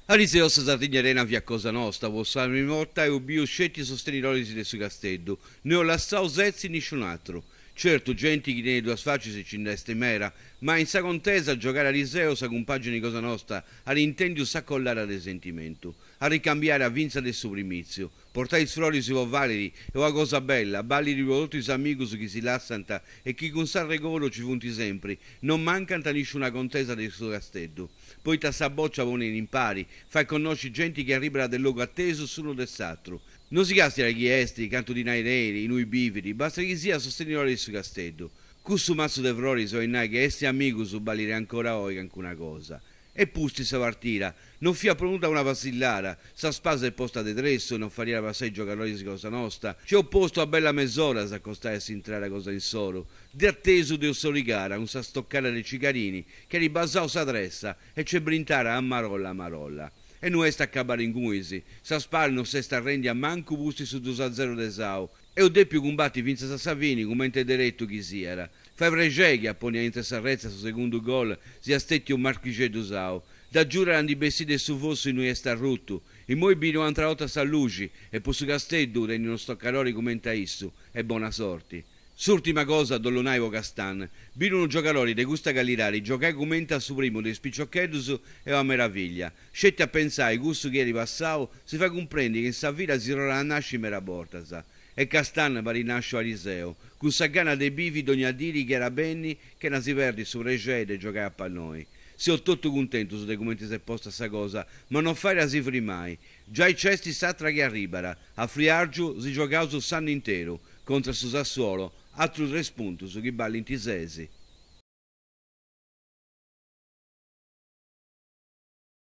Ariseu sa Sardigna Arena fiat cosa nosta, po sa prima 'orta eus biu sceti sostenidoris de su Casteddu, no eus lassau setzi nisciun'atru. Certu, genti chi tenit duas facis ci nd'est mera, ma in sa contesa a giogare ariseu sa cumpagini cosa nosta at intendiu s'acollara de sentimentu, a ricambiara fintzas de su primitziu. Portai is froris po Valery est una cosa bella, ballit po totu is amigus chi si lassant e chi cun s'arregodu ci funt sempri, non mancant nisciuna contesa de su Casteddu. Poita sa bòcia ponit impari, fait connosci genti chi arribat de logu atesu s'unu de s'atru. No si càstiat chi est, cantu dinai tenit, inui bivit, bastat chi siat sostenidori de su Casteddu. Cussu matzu de froris 'olit nai chi essi amigus ballit ancora oi cancuna cosa. E pustis sa partida. Non fiat pro nudda una passillara, sa SPAL s'est posta de tressu e non fadiat passai is giogadoris cosa nosta. Ci eus postu una bella mesora a s'acostai a s'intrada cosa insoru. De atesu dd'eus sorigara cun sa stoccada de Cigarini chi at basau sa tressa e c'est brintara a marolla a marolla. E no est acabada ingunis, sa SPAL non s'est arrendia mancu pustis su dus a zero de Sau. Eus dèpiu cumbati fintzas a sa fini, cumenti est deretu chi siat. Fait prexei chi a ponni aintru 'e sa retza su segundu gol siat stètiu Marchixeddu Sau. Dd'agiudat a ndi bessì de su fossu innui est arrutu. Immoi biri un'antra 'orta sa luxi e po su Casteddu tenni unu stocadori cumenti a issu est bona sorti. S'ùrtima cosa dd'ollu nai po Castan. Biri unu giogadori de custa calidadi giogai cumenti a su primu de is piciocheddus est una meravìllia. Sceti a pentzai cussu chi at passau si fait cumprendi chi in sa vida si torrat a nasci meda bortas. E Castan parit nàsciu ariseu, cun sa gana de bivi dogna diri chi at a benni chena si perdi su prexei de giogai a palloni. Seus totu cuntentus de cumenti s'est posta sa cosa, ma no fait a si frimai. Giai nc'est s'atra chi arribat, a friàrgiu si giogaus s'annu interu, contra su Sassuolo, atrus tres puntus chi ballint sesi.